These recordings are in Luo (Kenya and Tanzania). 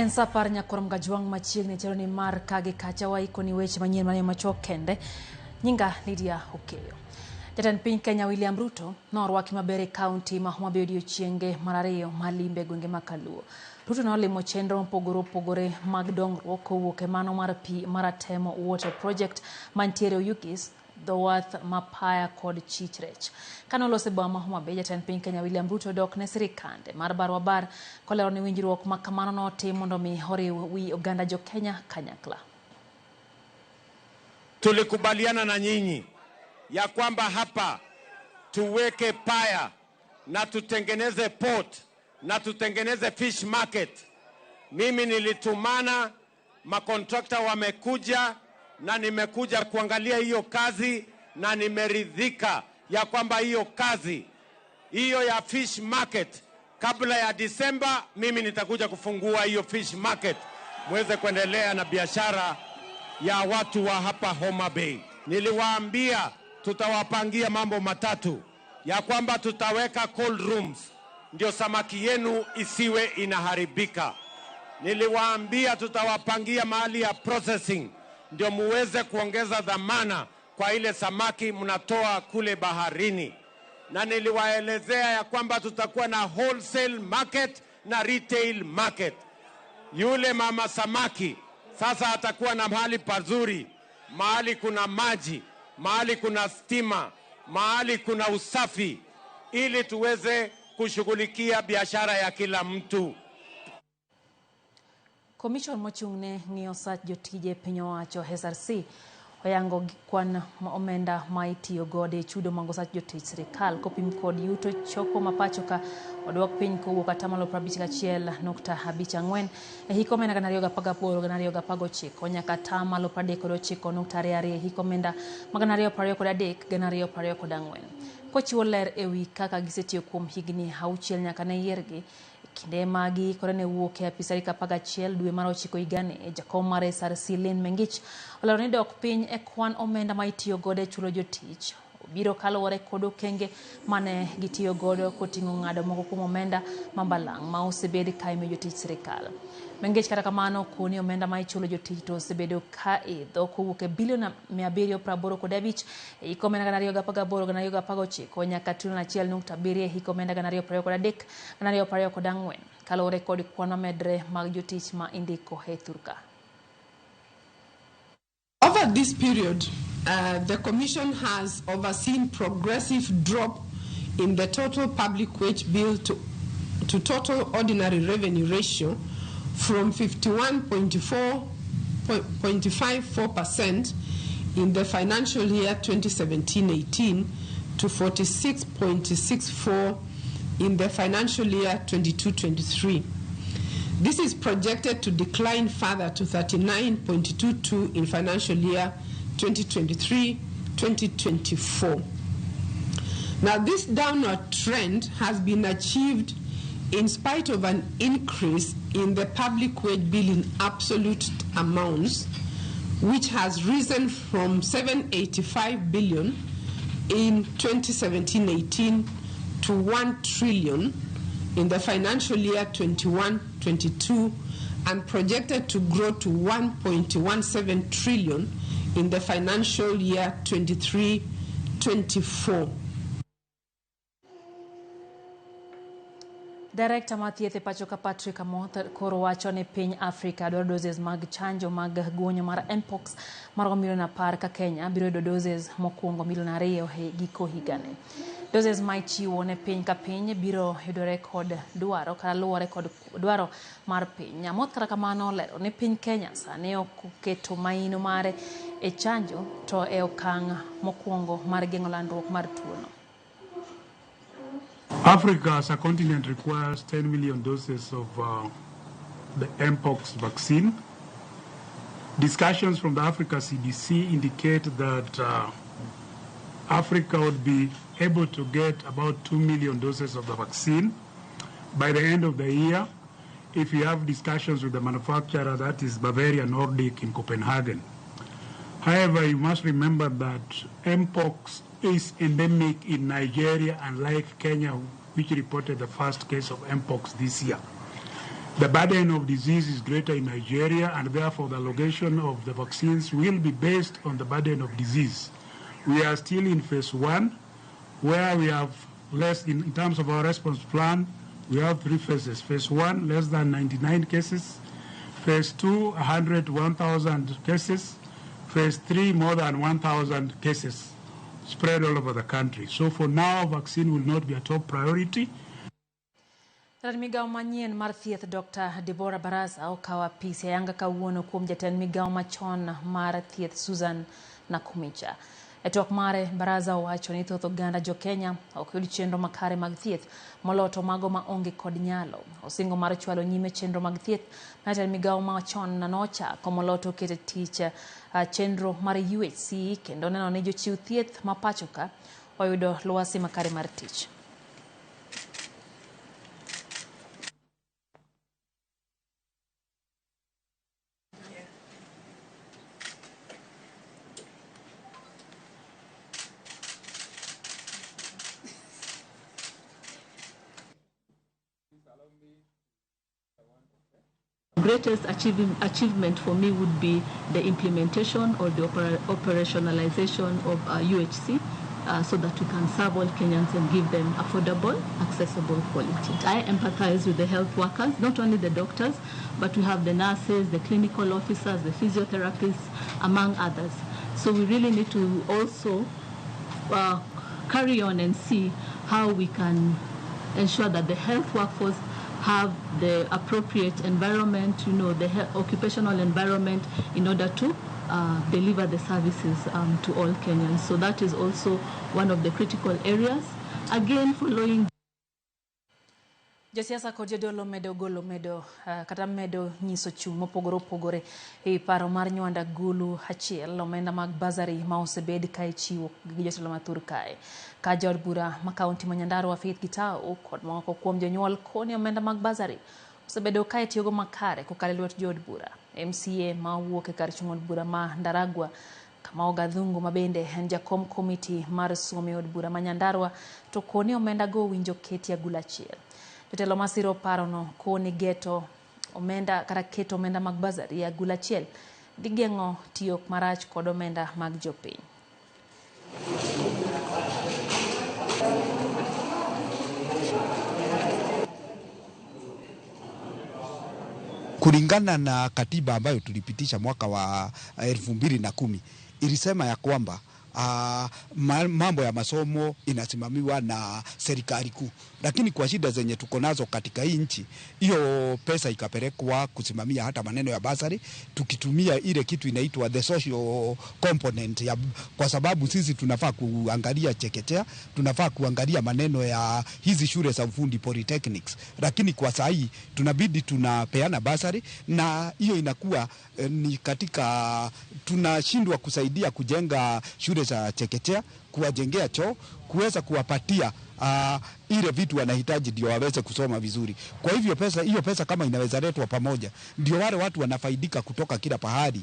En sa apar nyakwar Mgajwang' machiegni chalo ni mar ka gi kacha waikoni weche manyien mane machuok kende. Nyinga Lydia Okeyo. Jatend piny Kenya William Ruto norwaki maber e kaunti ma Homa Bay odiochienge mar ariyo mar limbe e gwenge ma Kaluo. Ruto nolimo chenro mopogore opogore mag dongruok kowuok e mano mar pi mar Atemo Water Project mantiere Oyugis, dho wath ma Paya kod chich rech. Kane oloso e boma ma Homa Bay, jatend piny Kenya William Ruto dok ne sirikande mar barwa bar kolero ni winjruok ma kamano notim mondo mi oriw wi oganda jo Kenya kanyakla. Tulikubaliana na nyinyi ya kwamba hapa tuweke paya na tutengeneze port na tutengeneze fish market. Mimi nilitumana makontrakta wamekuja na nimekuja kuangalia hiyo kazi na nimeridhika ya kwamba hiyo kazi hiyo ya fish market kabla ya Disemba mimi nitakuja kufungua hiyo fish market muweze kuendelea na biashara ya watu wa hapa Homa Bay. Niliwaambia tutawapangia mambo matatu, ya kwamba tutaweka cold rooms ndio samaki yenu isiwe inaharibika. Niliwaambia tutawapangia mahali ya processing ndio muweze kuongeza dhamana kwa ile samaki mnatoa kule baharini, na niliwaelezea ya kwamba tutakuwa na wholesale market na retail market. Yule mama samaki sasa atakuwa na mahali pazuri, mahali kuna maji, mahali kuna stima, mahali kuna usafi, ili tuweze kushughulikia biashara ya kila mtu. Commission mochung' ne ng'iyo sach jotije piny owacho SRC oyango kwan omenda ma itiyo godo e chudo mag osach jotich sirikal kopim kod yuto choko ma pacho ka odwok piny kowuok atamalo 51.54 e hik omenda 2018-2019 nyaka atamalo 39.22 e hik omenda ma 2023-2024. Kochiwo ler ewi kaka gisetiyo kuom higni auchiel nyaka ne yiergi, kinde ma giikore ne wuok e apis tarik 11 dwe mar ochiko higani, jakom mar SRC Lynn Mengich olero ni dok piny e kwan omenda ma itiyo godo e chulo jotich biro kaluwore kod okenge mane gitiyo godo koting'o ng'ado moko kuom omenda ma balang' ma osebed ka imiyo jotich sirikal. Mengich kata kamano koni omenda ma ichulo jotich to osebedo ka idho kowuok e bilion 785 e hik omenda 2018-2019 nyaka trilion 1.7 e hik omenda 2023-2024 kaluwore kod kwan mamedre mag jotich ma indiko e thurka. Over this period, the Commission has overseen progressive drop in the total public wage bill to total ordinary revenue ratio from 51.54% in the financial year 2017-18 to 46.64 in the financial year 22-23. This is projected to decline further to 39.22 in financial year 2023-2024. Now, this downward trend has been achieved in spite of an increase in the public wage bill in absolute amounts, which has risen from 785 billion in 2017-18 to 1 trillion in the financial year 21-22 and projected to grow to 1.17 trillion in the financial year 23-24. Direkta mar thieth e pacho ka Patrick Amoth koro wacho ni piny Afrika dwaro doses mag chanjo mag guonyo mar Mpox maromo milion 10 ka Kenya biro yudo doses mokwongo milion 2 e giko higani. Doses ma ichiwo ne piny ka piny biro yudore kod dwaro kata luwore kod dwaro mar piny. Amoth kata kamano olero ni piny Kenya sani ok oketo maino mare e chanjo to e okang' mokwongo mar geng'o landruok mar tuono. Africa as a continent requires 10 million doses of the Mpox vaccine. Discussions from the Africa CDC indicate that Africa would be able to get about 2 million doses of the vaccine by the end of the year if you have discussions with the manufacturer, that is Bavaria Nordic in Copenhagen. However, you must remember that Mpox is endemic in Nigeria, unlike Kenya, which reported the first case of Mpox this year. The burden of disease is greater in Nigeria, and therefore the allocation of the vaccines will be based on the burden of disease. We are still in phase 1, where we have less, in terms of our response plan, we have 3 phases. Phase 1, less than 99 cases. Phase 2, 101,000 cases. Phase 3, more than 1,000 cases spread all over the country. So for now, vaccine will not be a top priority. Jatend migawo manyien mar thieth Dr. Deborah Baraza okawo apis ayanga kawuono kuom jatend migawo machon mar thieth Susan Nakhumicha. E twak mare, Baraza owacho ni thoth oganda jo-Kenya ok yud chenro makare mag thieth moloyo to mago ma onge kod nyalo. Osingo mar chwalo nyime chenro mag thieth ma jatend migawo machon nochako moloyo to keto e tich chenro mar UHC kendo neno ni jochiw thieth ma pacho ka oyudo lwasi makare mar tich. Greatest achievement for me would be the implementation or the operationalization of UHC so that we can serve all Kenyans and give them affordable, accessible quality. I empathize with the health workers, not only the doctors, but we have the nurses, the clinical officers, the physiotherapists, among others. So we really need to also carry on and see how we can ensure that the health workforce have the appropriate environment, you know, the occupational environment in order to deliver the services to all Kenyans. So that is also one of the critical areas. Again, following Josiasa kod jodolo medo golo medo kata medo nyiso chung' mopogore opogore e paro mar nywanda gulu achiel omenda mag basari ma osebed ka ichiwo gi jotelo mathur kae. Ka jaod bura ma kaunti ma Nyandarua Faith Gitau kod moko kuom jonyuol koni omenda mag basari osebedo ka itiyogo makare kokalo e lwet jood bura. MCA ma owuok e kar chung' od bura ma Ndaragwa Kamau Gathungu ma bende en jakom komiti mar somo e od bura ma Nyandarua to koni omenda go owinjo keti agulu achiel. Jotelo masiro parono koni geto omenda kata keto omenda mag basari e agulu achiel dhi geng'o tiyo marach kod omenda mag jopiny. Kulingana na katiba ambayo tulipitisha mwaka wa 2010 ilisema ya kwamba mambo ya masomo inasimamiwa na serikali kuu, lakini kwa shida zenye tuko nazo katika hii nchi, hiyo pesa ikapelekwa kusimamia hata maneno ya basari, tukitumia ile kitu inaitwa the social component ya, kwa sababu sisi tunafaa kuangalia chekechea, tunafaa kuangalia maneno ya hizi shule za ufundi polytechnics, lakini kwa saa hii tunabidi tunapeana basari, na hiyo inakuwa ni katika tunashindwa kusaidia kujenga shule za chekechea, kuwajengea choo, kuweza kuwapatia ile vitu wanahitaji ndio waweze kusoma vizuri. Kwa hivyo pesa hiyo pesa kama inaweza letwa pamoja, ndio wale watu wanafaidika kutoka kila pahali,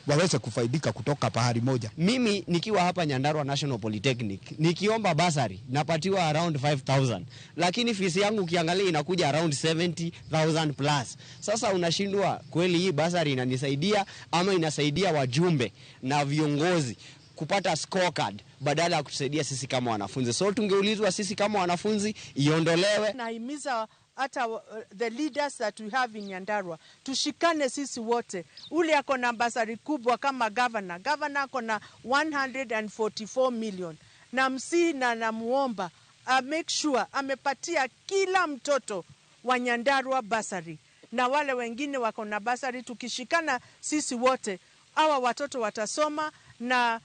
waweze kufaidika kutoka pahali moja. Mimi nikiwa hapa Nyandarua National Polytechnic nikiomba basari napatiwa around 5,000, lakini fees yangu ukiangalia inakuja around 70,000 plus. Sasa unashindwa kweli hii basari inanisaidia ama inasaidia wajumbe na viongozi kupata scorecard badala ya kutusaidia sisi kama wanafunzi. So tungeulizwa sisi kama wanafunzi iondolewe. Nahimiza hata the leaders that we have in Nyandarua tushikane sisi wote. Ule ako na basari kubwa kama governor, governor ako na 144 million, na msi na namuomba make sure amepatia kila mtoto wa Nyandarua basari, na wale wengine wako na basari. Tukishikana sisi wote, hawa watoto watasoma na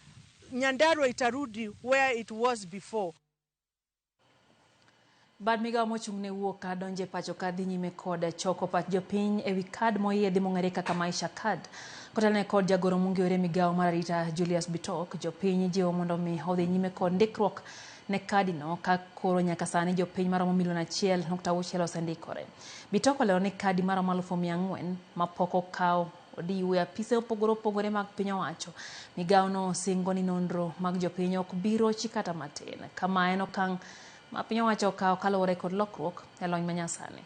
Nyandarua itarudi where it was before. Bad migawo mochung' ne wuok ka donje pacho ka dhi nyime kod choko pach jopiny ewi kad moyiedhi mong'ere kaka Maisha Card. Kotelne kod jagoro mong'ere migawo mar arita Julius Bitok, jopiny jiwo mondo mi odhi nyime kod ndikruok ne kadino ka koro nyaka sani jopiny maromo milion 1.6 osendikore. Bitok olero ni kadi maromo 4,000 mapok okaw odiw e apise mopogore opogore mag piny owacho. Migawo no singo ni nonro mag jopiny ok bi rochi kata matin. Kama en okang' ma piny owacho okawo kaluwore kod lokruok e lony manyasani.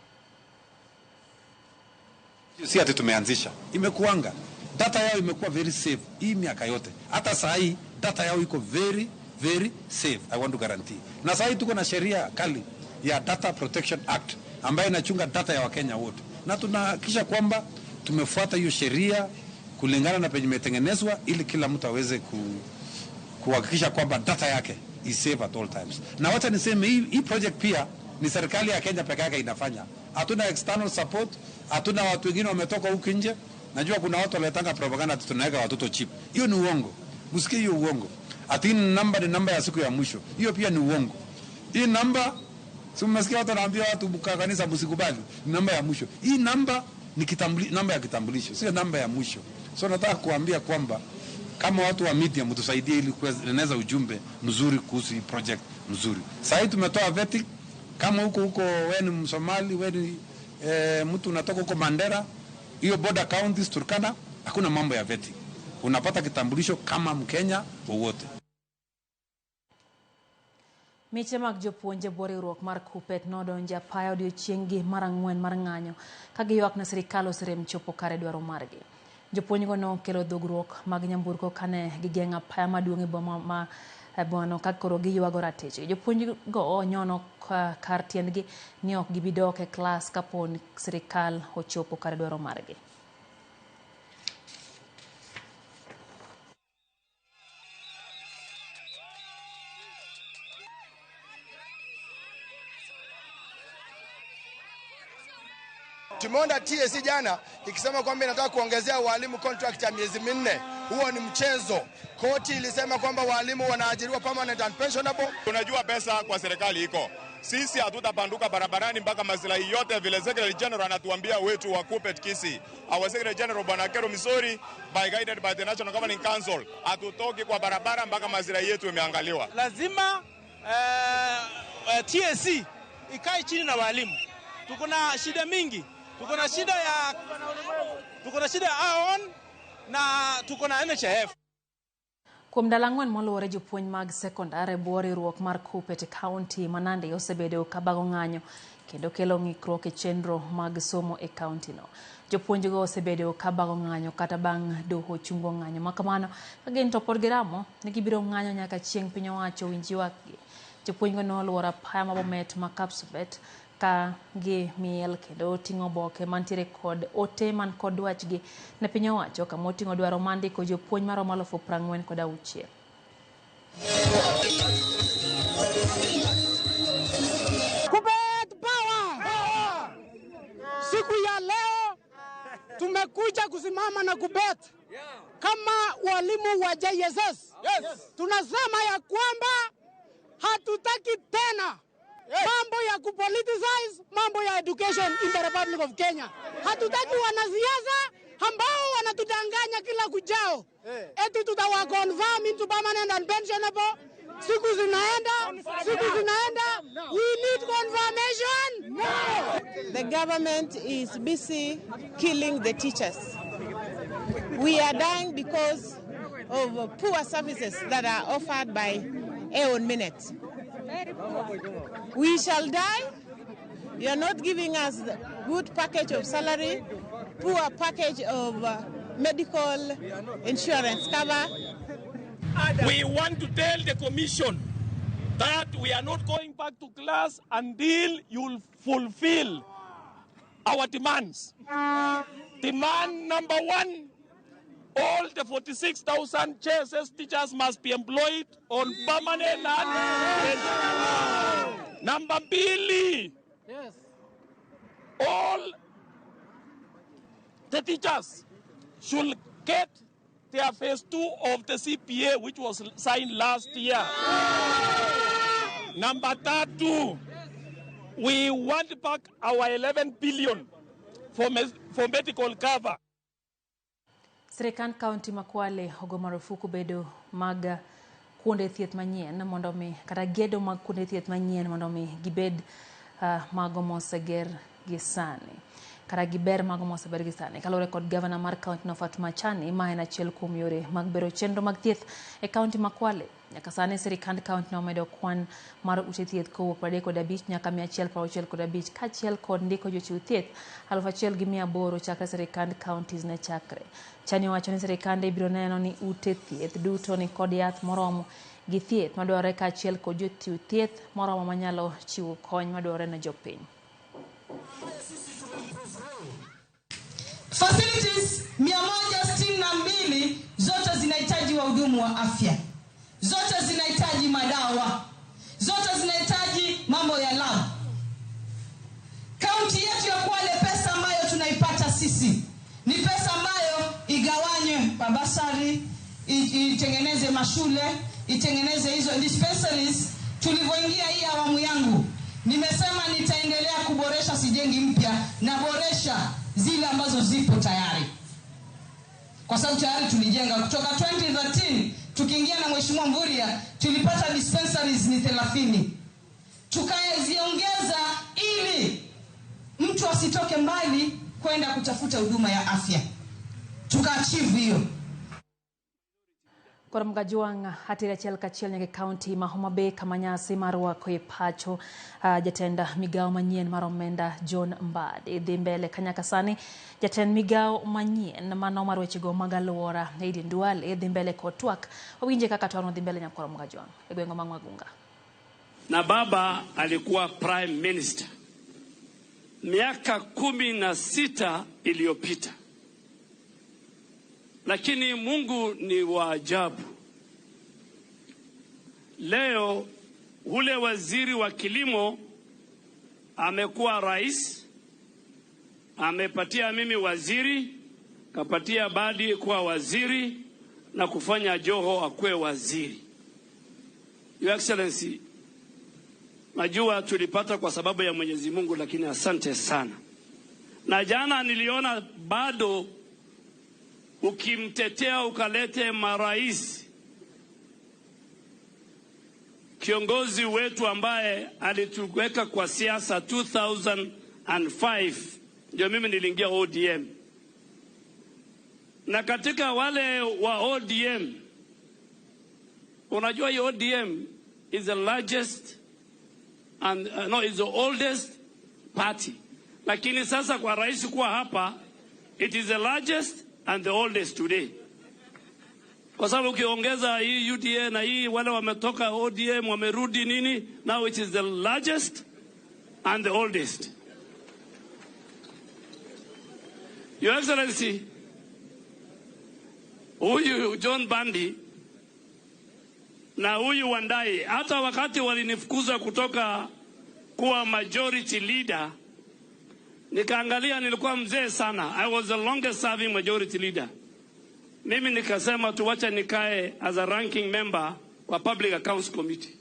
Si ati tumeanzisha, imekuanga data yao imekuwa very safe hii miaka yote. Hata saa hii data yao iko very very safe, I want to guarantee. Na saa hii tuko na sheria kali ya Data Protection Act ambayo inachunga data ya Wakenya wote, na tunahakikisha kwamba tumefuata hiyo sheria kulingana na penye imetengenezwa, ili kila mtu aweze kuhakikisha kwamba data yake is safe at all times. Na wacha niseme hii project pia ni serikali ya Kenya peke yake inafanya. Hatuna external support, hatuna watu wengine wametoka huku nje. Najua kuna watu waletanga propaganda ati tunaweka watoto chip. Hiyo ni uongo. Msikie hiyo uongo. Ati namba ni namba ya siku ya mwisho. Hiyo pia ni uongo. Hii namba, si mmesikia watu wanaambia watu mka kanisa msikubali, ni namba ya mwisho. Hii namba ni namba ya kitambulisho, sio namba ya mwisho. So nataka kuambia kwamba kama watu wa media mtusaidie ili kueneza ujumbe mzuri kuhusu hii project mzuri. Sasa hivi tumetoa vetting. Kama huko wewe ni Msomali, wewe ni mtu unatoka huko Mandera, hiyo border counties Turkana, hakuna mambo ya vetting. Unapata kitambulisho kama Mkenya wowote. Miche mag jopuonje bwo riwruok mar KUPPET nodonjo apaya odiochieng' mar ang'wen mar ng'anyo ka giywak ne sirikal oserem chopo kare dwaro margi. Jopuonjgo nokelo dhogruok mag nyamburko kane gigeng'o apaya maduong' e boma ma bomano ka koro giywago ratichgi. Jopuonjgo nyono kar tiendgi ni ok gibi dok e klas kapo ni sirikal ochopo kare dwaro margi. Tumeona TSC jana ikisema kwamba inataka kuongezea walimu contract ya miezi 4. Huo ni mchezo. Koti ilisema kwamba walimu wanaajiriwa permanent and pensionable. Tunajua pesa kwa serikali iko. Sisi hatutapanduka barabarani mpaka maslahi yote vile Secretary General anatuambia wetu wa KUPPET Kisii. Our Secretary General Bwana Kero Misori, by guided by the National Governing Council, hatutoki kwa barabara mpaka maslahi yetu yameangaliwa. Lazima TSC ikae chini na walimu. Tuko na shida mingi. Tuko na shida ya AON na tuko na NHIF. Kuom ndalo ang'wen moluwore jopuonj mag sekondar e bwo riwruok mar KUPPET e kaunti ma Nandi osebedo kabago ng'anyo kendo kelo ng'ikruok e chenro mag somo e kaunti no. Jopuonjgo osebedo kabago ng'anyo kata bang' doho chungo ng'anyo ma kamano ka gin to pod giramo ni gibiro ng'anyo nyaka chieng' piny owacho winj ywakgi. Jopuonjgo noluoro apaya ma Bomet ma Kapsabet ka gi miel kendo ting'o oboke mantiere kod ote man kod dwachgi ne piny owacho kama oting'o dwaro mar ndiko jopuonj maromo 46,000. KUPPET power! Siku ya leo tumekuja kusimama na KUPPET kama walimu wa JSS. Yes. Tunasema ya kwamba hatutaki tena mambo ya kupoliticize mambo ya education in the Republic of Kenya. Hatutaki wanasiasa ambao wanatudanganya kila kujao. Eti tutawa confirm into permanent and pensionable. Siku zinaenda, siku zinaenda. We need confirmation. No. The government is busy killing the teachers. We are dying because of poor services that are offered by Aon Minute. We shall die. You are not giving us the good package of salary, poor package of medical insurance cover. We want to tell the commission that we are not going back to class until you fulfill our demands. Demand number one, all the 46,000 JSS teachers must be employed on permanent and number 2, yes, all the teachers should get their phase 2 of the CPA, which was signed last year. Number 3, we want back our 11 billion for medical cover. Sirikand kaunti ma Kwale ogo marufuku bedo mag kuonde thieth manyien mondo mi kata gedo mag kuonde thieth manyien mondo mi gibed mago moseger gi sani. Kara gi ber mago moseber gi sani. Kaluwore kod gavana mar kaunti no Fatuma Chani, ma en achiel kuom yore mag bero chenro mag thieth e kaunti ma Kwale. Nyaka sani sirikand kaunti no omedo kwan mar ute thieth kowuok 35 nyaka 165 kaachiel kod ndiko jochiw thieth 1800 chakre sirikand counties ne chakre. Chani owacho ni sirikande biro neno ni ute thieth duto ni kod yath moromo gi thieth madwarore kaachiel kod jochiw thieth moromo manyalo chiwo kony madwarore ne jopiny. Facilities 162 zote zinahitaji wahudumu wa afya, zote zinahitaji madawa, zote zinahitaji mambo ya lab. Kaunti yetu ya Kwale, pesa ambayo tunaipata sisi ni pesa ambayo igawanywe kwa basari, itengeneze mashule, itengeneze hizo dispensaries. Tulivyoingia hii awamu yangu, nimesema nitaendelea kuboresha, sijengi mpya, naboresha zile ambazo zipo tayari, kwa sababu tayari tulijenga kutoka 2013 tukiingia na Mheshimiwa Mvurya tulipata dispensaries ni 30, tukaziongeza ili mtu asitoke mbali kwenda kutafuta huduma ya afya, tukaachieve hiyo. Koro Mgajwang' ateri achiel kachiel nyaka e kaunti ma Homa Bay kama nyasi mar rwako e pacho jatend migawo manyien mar omenda John Mbadi dhi mbele kanyaka sani. Jatend migawo manyien mano mar wechego mag alwora Aiden Duale dhi mbele kod twak. Wawinje kaka twakno dhi mbele nyakwar Mgajwang' e gwenge mag Magunga. Na baba alikuwa prime minister miaka 16 iliyopita. Lakini Mungu ni wa ajabu. Leo ule waziri wa kilimo amekuwa rais, amepatia mimi waziri, kapatia Badi kuwa waziri na kufanya Joho akuwe waziri. Your Excellency, najua tulipata kwa sababu ya Mwenyezi Mungu, lakini asante sana. Na jana niliona bado ukimtetea ukalete marais, kiongozi wetu ambaye alituweka kwa siasa 2005, ndio mimi niliingia ODM. Na katika wale wa ODM, unajua hii ODM is the largest and no, is the oldest party. Lakini sasa kwa rais kuwa hapa, it is the largest and the oldest today. Kwa sababu ukiongeza hii UDA na hii wale wametoka ODM wamerudi nini, now it is the largest and the oldest. Your Excellency, huyu John Bandi na huyu Wandai, hata wakati walinifukuza kutoka kuwa majority leader, nikaangalia nilikuwa mzee sana. I was the longest serving majority leader. Mimi nikasema tuwacha nikae as a ranking member kwa Public Accounts Committee.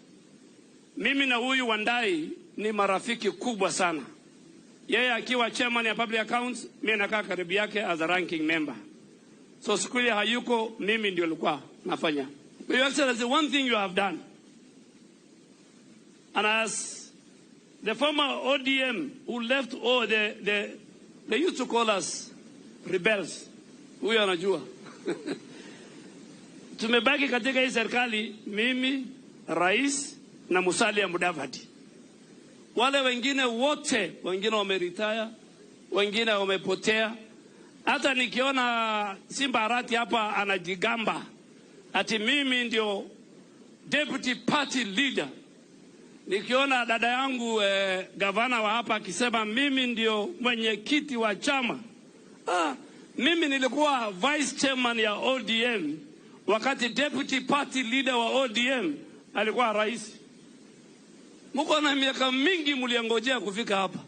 Mimi na huyu Wandai ni marafiki kubwa sana. Yeye akiwa chairman ya Public Accounts, mimi nakaa karibu yake as a ranking member. So siku ile hayuko, mimi ndio nilikuwa nafanya. But Your Excellency, one thing you have done, and as the former ODM who left all they used to call us rebels. Huyu anajua. Tumebaki katika hii serikali, mimi, rais na Musalia Mudavadi. Wale wengine wote, wengine wameretire, wengine wamepotea. Hata nikiona Simba Arati hapa anajigamba ati mimi ndio deputy party leader. Nikiona dada yangu gavana wa hapa akisema mimi ndio mwenyekiti wa chama. Mimi nilikuwa vice chairman ya ODM wakati deputy party leader wa ODM alikuwa rais. Mko na miaka mingi mliongojea kufika hapa.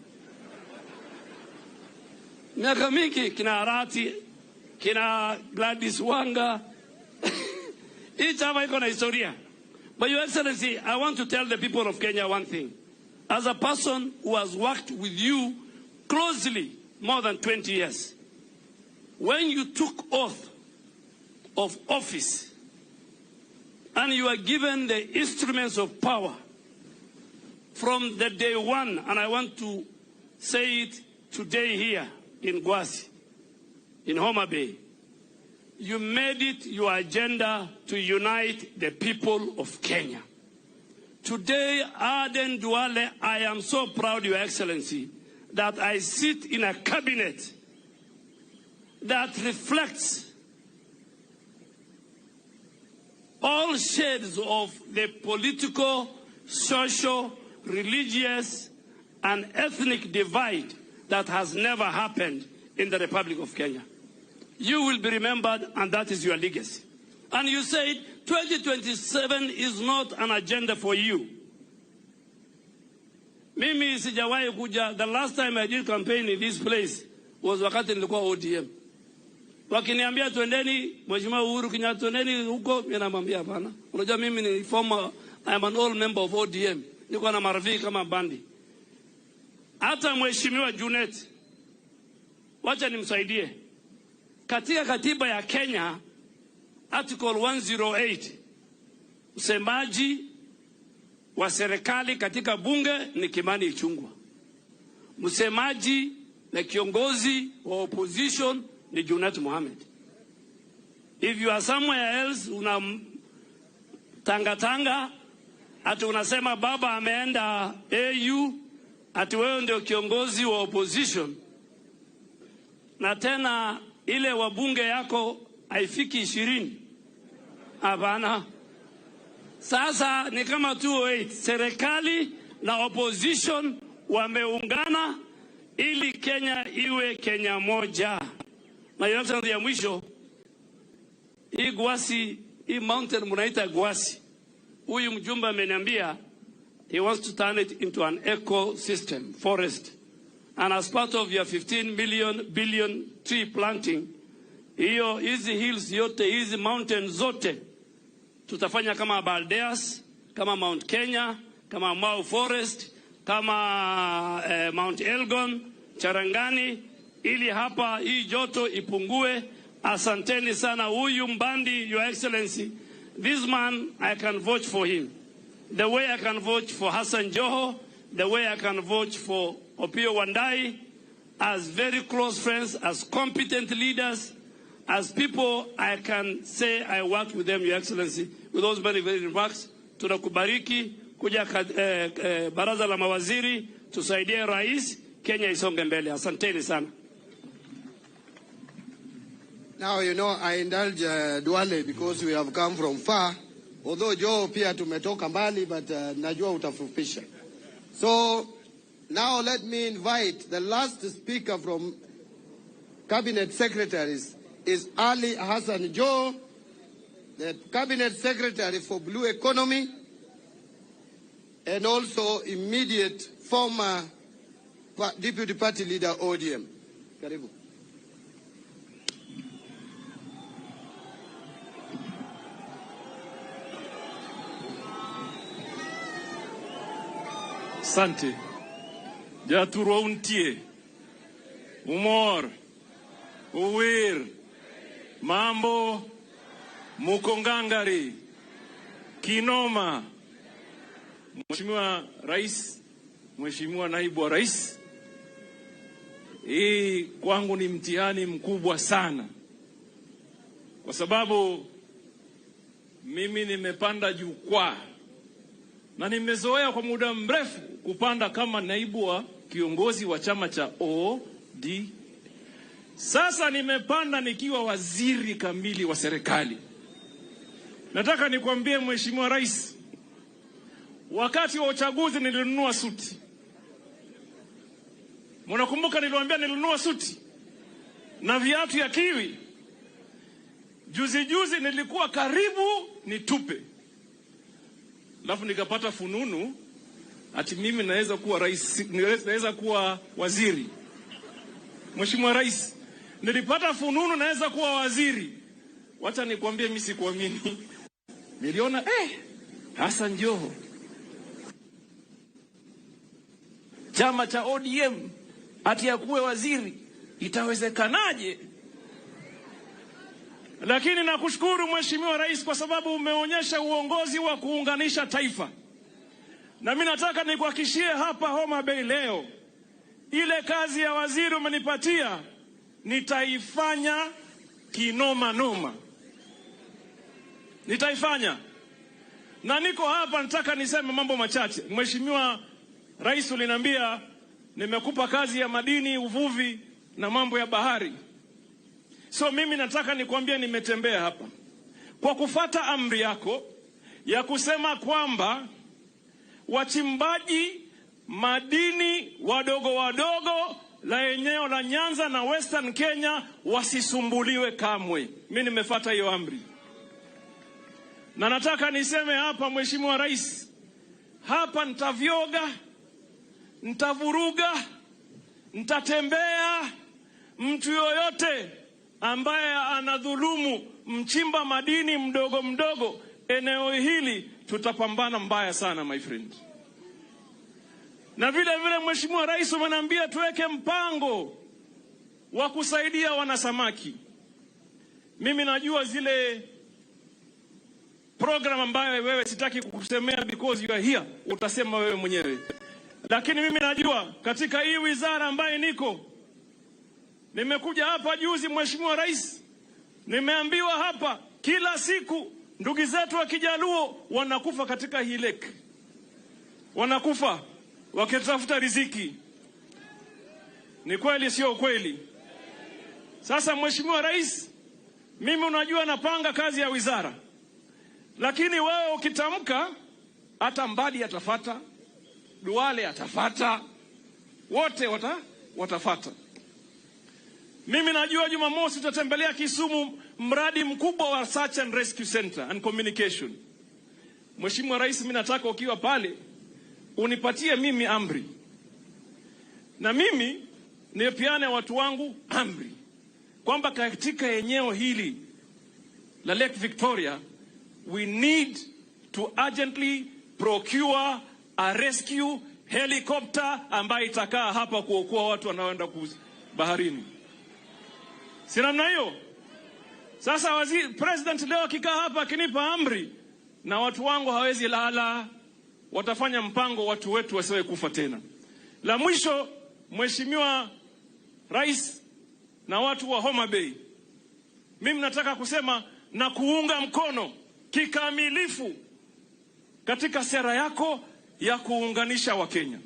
Miaka mingi kina Arati, kina Gladys Wanga. Hii chama iko na historia. But Your Excellency, I want to tell the people of Kenya one thing. As a person who has worked with you closely more than 20 years, when you took oath of office and you are given the instruments of power from the day one, and I want to say it today here, in Gwasi, in Homa Bay, you made it your agenda to unite the people of Kenya. Today, Aden Duale, I am so proud, Your Excellency, that I sit in a cabinet that reflects all shades of the political, social, religious, and ethnic divide that has never happened in the Republic of Kenya. You will be remembered, and that is your legacy. And you said 2027 is not an agenda for you. Mimi sijawahi kuja. The last time I did campaign in this place was wakati nilikuwa ODM. Wakiniambia twendeni, Mheshimiwa Uhuru Kenyatta, twendeni huko, mimi namwambia hapana. Unajua mimi ni former, I am an old member of ODM. Niko na marafiki kama Bandi. Hata Mheshimiwa Junet, wacha nimsaidie. Katika katiba ya Kenya, Article 108, msemaji wa serikali katika bunge ni Kimani Ichung'wah. Msemaji na kiongozi wa opposition ni Junet Mohamed. If you are somewhere else, una tanga tanga, ati unasema baba ameenda AU, ati wewe ndio kiongozi wa opposition, na tena ile wabunge yako haifiki 20. Hapana. Sasa ni kama 208, serikali na opposition wameungana ili Kenya iwe Kenya moja. Na yote ya mwisho, hii Gwasi, hii mountain mnaita Gwasi. Huyu mjumbe ameniambia he wants to turn it into an ecosystem forest. And as part of your 15 billion tree planting, hiyo hizi hills yote, hizi mountains zote tutafanya kama Aberdares, kama Mount Kenya, kama Mau Forest, kama Mount Elgon, Charangani, ili hapa hii joto ipungue. Asanteni sana. Huyu Mbandi, Your Excellency, this man, I can vote for him. The way I can vote for Hassan Joho, the way I can vote for Opiyo Wandayi, as very close friends, as competent leaders, as people I can say I worked with them, Your Excellency. With those very, very remarks, tunakubariki kuja baraza la mawaziri, tusaidie rais, Kenya isonge mbele. Asanteni sana. Now, you know, I indulge Duale because we have come from far. Although Joe pia tumetoka mbali, but najua utafupisha. So now let me invite the last speaker from Cabinet Secretaries is Ali Hassan Joho, the Cabinet Secretary for Blue Economy, and also immediate former Deputy Party Leader ODM. Karibu. Asante. Jaturwa untie. Umor. Uwir. Mambo. Mukongangari. Kinoma. Mheshimiwa Rais, Mheshimiwa Naibu wa Rais, hii kwangu ni mtihani mkubwa sana, kwa sababu mimi nimepanda jukwaa na nimezoea kwa muda mrefu kupanda kama naibu wa kiongozi wa chama cha OD. Sasa nimepanda nikiwa waziri kamili wa serikali. Nataka nikwambie Mheshimiwa Rais, wakati wa uchaguzi nilinunua suti. Mnakumbuka niliwaambia nilinunua suti na viatu ya kiwi? Juzi juzi nilikuwa karibu nitupe. Alafu nikapata fununu ati mimi naweza kuwa rais, naweza kuwa waziri. Mheshimiwa Rais, nilipata fununu naweza kuwa waziri. Wacha nikwambie mimi sikuamini. Niliona Hassan Joho, chama cha ODM, ati akuwe waziri, itawezekanaje? Lakini nakushukuru Mheshimiwa Rais kwa sababu umeonyesha uongozi wa kuunganisha taifa. Na mimi nataka nikuhakikishie hapa Homa Bay leo, ile kazi ya waziri umenipatia, nitaifanya kinoma noma, nitaifanya. Na niko hapa nataka niseme mambo machache. Mheshimiwa Rais, uliniambia nimekupa kazi ya madini, uvuvi na mambo ya bahari. So mimi nataka nikwambie nimetembea hapa kwa kufata amri yako ya kusema kwamba wachimbaji madini wadogo wadogo la eneo la Nyanza na Western Kenya wasisumbuliwe kamwe. Mimi nimefuata hiyo amri. Na nataka niseme hapa, Mheshimiwa Rais, hapa nitavyoga, nitavuruga, nitatembea. Mtu yoyote ambaye anadhulumu mchimba madini mdogo mdogo eneo hili, tutapambana mbaya sana, my friend. Na vile vile, Mheshimiwa Rais, umeniambia tuweke mpango wa kusaidia wanasamaki. Mimi najua zile program ambayo wewe, sitaki kukusemea because you are here, utasema wewe mwenyewe. Lakini mimi najua katika hii wizara ambaye niko, nimekuja hapa juzi, Mheshimiwa Rais, nimeambiwa hapa kila siku ndugu zetu wa Kijaluo wanakufa katika hii lake, wanakufa wakitafuta riziki. Ni kweli, sio kweli? Sasa Mheshimiwa Rais, mimi unajua napanga kazi ya wizara, lakini wewe ukitamka, hata Mbadi atafata, Duale atafata, wote watafata. Mimi najua Jumamosi tutatembelea Kisumu, mradi mkubwa wa Search and Rescue Center and Communication. Mheshimiwa Rais, mimi nataka ukiwa pale unipatie mimi amri, na mimi nipeane watu wangu amri kwamba katika eneo hili la Lake Victoria we need to urgently procure a rescue helicopter ambayo itakaa hapa kuokoa watu wanaoenda baharini. Si namna hiyo? Sasa waziri, President leo akikaa hapa akinipa amri, na watu wangu hawezi lala, watafanya mpango watu wetu wasiwe kufa tena. La mwisho, Mheshimiwa Rais na watu wa Homa Bay, mimi nataka kusema na kuunga mkono kikamilifu katika sera yako ya kuunganisha Wakenya.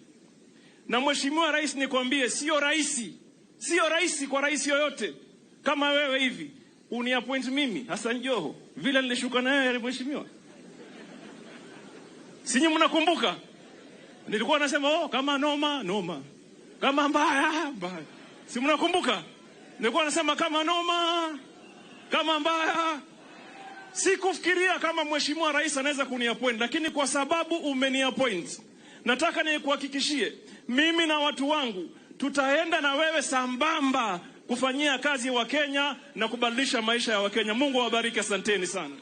Na Mheshimiwa Rais, nikwambie, sio rahisi, sio rahisi kwa rais yoyote kama wewe hivi uniappoint mimi Hassan Joho vile nilishuka na yeye, mheshimiwa. Sinyi mnakumbuka? Nilikuwa nasema, "Oh, kama noma noma, kama mbaya mbaya." Si mnakumbuka? Nilikuwa nasema kama noma, kama mbaya. Sikufikiria kama Mheshimiwa Rais anaweza kuniappoint, lakini kwa sababu umeniappoint, nataka nikuhakikishie mimi na watu wangu tutaenda na wewe sambamba kufanyia kazi wa Kenya na kubadilisha maisha ya Wakenya. Mungu awabariki, asanteni sana.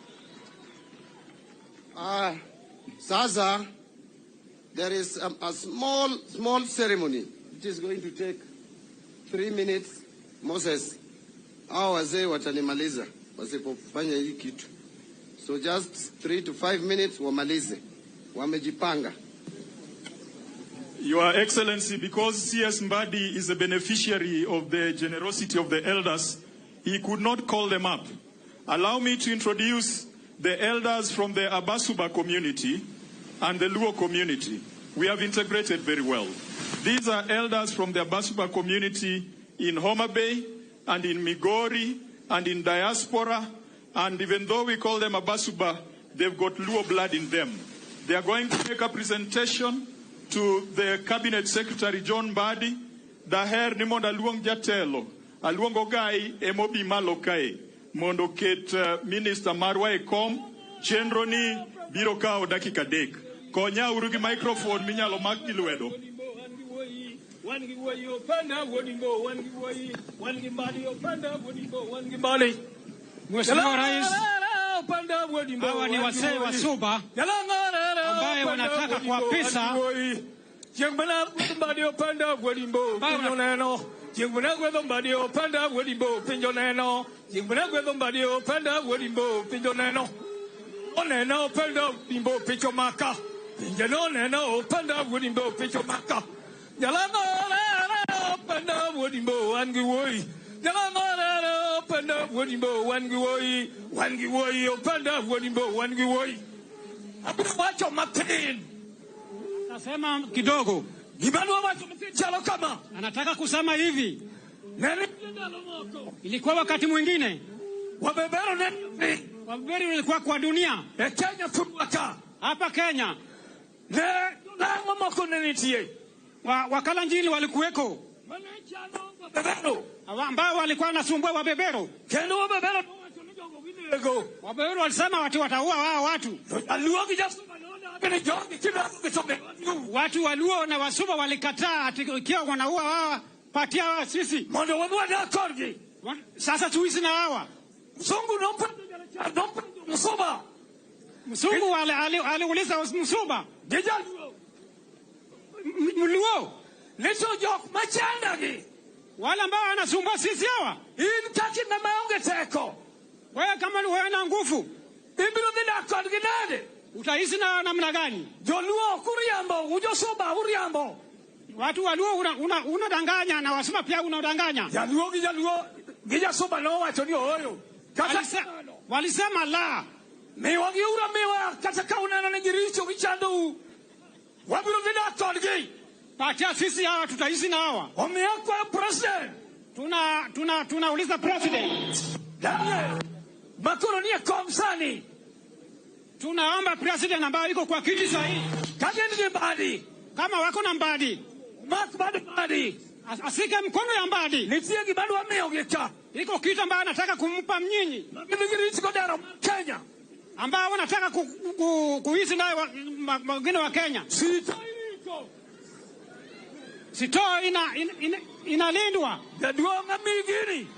Sasa there is a small, small ceremony. It is going to take 3 minutes. Moses, hao wazee watanimaliza wasipofanya hii kitu. So just 3 to 5 minutes wamalize. Wamejipanga. Your Excellency, because CS Mbadi is a beneficiary of the generosity of the elders, he could not call them up. Allow me to introduce the elders from the Abasuba community and the Luo community. We have integrated very well. These are elders from the Abasuba community in Homa Bay and in Migori and in diaspora. And even though we call them Abasuba, they've got Luo blood in them. They are going to make a presentation to the Cabinet Secretary John Mbadi. Daher ni mondo aluong jatelo, aluongo Gai emobi malo kae mondo ket minister marwa e kom. Chenro ni biro kawo dakika 3. Konya uru gi microphone minyalo mak gi lwedo. Wan gi wuoyi opanda wuodimbo, wan gi wuoyi, wan gi Mbadi opanda wuodimbo, wan gi Mbadi. Mheshimiwa Rais, Opanda wuodimbo, hawa ni wazee wa Suba ambaye wanataka kuapisa Chieng' mana Mbadi opanda wuodimbo, piny oneno. Chieng' mana gwedho Mbadi opanda wuodimbo, piny oneno. Chieng' mana gwedho Mbadi opanda wuodimbo, piny oneno. Oneno opanda wuodimbo, pich omaka. Pinje noneno opanda wuodimbo, pich omaka. Jalang'o opanda wuodimbo, an gi wuoyi. Jalang'orero opanda wuonimbo wan gi wuoyi, wan gi wuoyi opanda wuonimbo wan gi wuoyi. Abiro wacho matin. Nasema kidogo. Gima adwa wacho matin chalo kama. Anataka kusema hivi. Ne nitie ndalo moko. Ilikuwa wakati mwingine Wabebero ne ni wabeberi walikuwa kwa dunia e Kenya thurwa ka. Hapa Kenya. Ne jolang'o moko ne nitie. Wakalenjin walikuweko. Mane chalo wabebero. Ambao walikuwa wanasumbua wabebero. Kendo wabebero nowacho ni jogo ginego. Wabebero walisema watu wataua wao watu. Jaluo gi Jasuba nodagi ni jogi kidwaro gi to Watu Waluo na Wasuba walikataa ati ikiwa wanaua wao patia hawa sisi. Mondo wadhi wadak kodgi. Sasa tuishi na hawa. Msungu nopenjo jarachar nopenjo Msuba. Msungu aliuliza Msuba. Gi Jaluo. Mluo. Ni to jok machandagi. Wale ambao wanasumbua sisi hawa. In kaka in maonge teko. Wewe kama ni wewe na nguvu. Ibiro dhi dak kodgi nade? Utaishi na namna gani? Joluo ok uriambo, ujosuba uriambo. Watu Waluo unadanganya na Wasuba pia unadanganya. Jaluo gi Jaluo gi Jasuba nowacho ni ooyo. Kata Walisema la. Miwa gi ura miwa kata ka uneno ni giricho gichandou. Wabiro dhi dak kodgi. Patia sisi hawa tutaishi na hawa. Omiyo akwayo president. Tunauliza president. Daniel, makoro nie kom sani. Tunaomba president ambaye yuko kwa kiti sahihi. Ka gin gi Mbadi. Kama wako na Mbadi. Mak bad Mbadi. Asike mkono ya Mbadi. Nitie gima dwa miyogi ka. Iko kitu ambayo anataka kumpa mnyinyi. Gidhi girich go dero mar Kenya. Ambao wanataka kuishi naye wengine wa Kenya. Sito irito. Sito inalindwa. Jaduong' amiyi gini.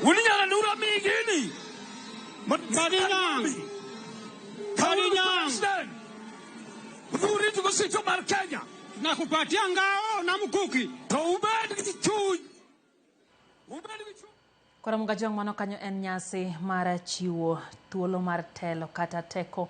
Un inyalo nura miyi gini. Mbadi Nyang'. Mbadi Nyang'. Urit go sito mar Kenya. Nakupatia ngao na mkuki. To ubed gi chuny. Ubed gi chuny. Koro Mugajwang' mano kanyo en nyasi mar chiwo thuolo mar telo kata teko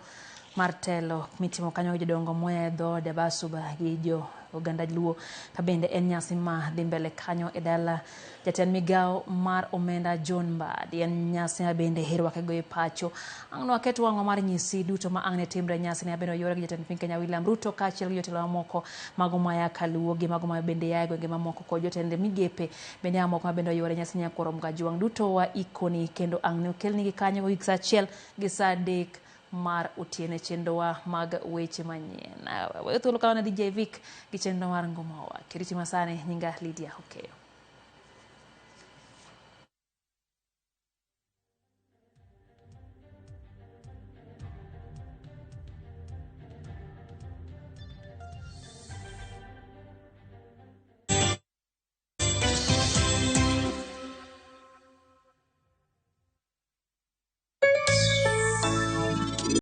mar telo mitimo kanyo gi jodongo moa e dhood Abasuba gi jo oganda Luo. Ka bende en nyasi ma dhi mbele kanyo e dala jatend migawo mar omenda John Mbadi. En nyasi ma bende irwake go e pacho. Ang' nwaket wang'wa mar nyisi duto ma ang' ne timre nyasi ne bende oyuore gi jatend piny Kenya William Ruto kaachiel gi jotelo mamoko mago maya Kaluo gi mago ma bende ya e gwenge mamoko kod jotend migepe bende mamoko ma bende oyuore nyasi nyakwaro Mugajwang' duto wa ikoni kendo ang' ne okelnigi kanyo gik saa 1 gi saa 3 mar otieno e chenrowa mag weche manyien. Weyo thuolo kawo ne DJ Vic gi chenro mar Ngoma Owa. Kiriti masani nyinga Lydia Okeyo.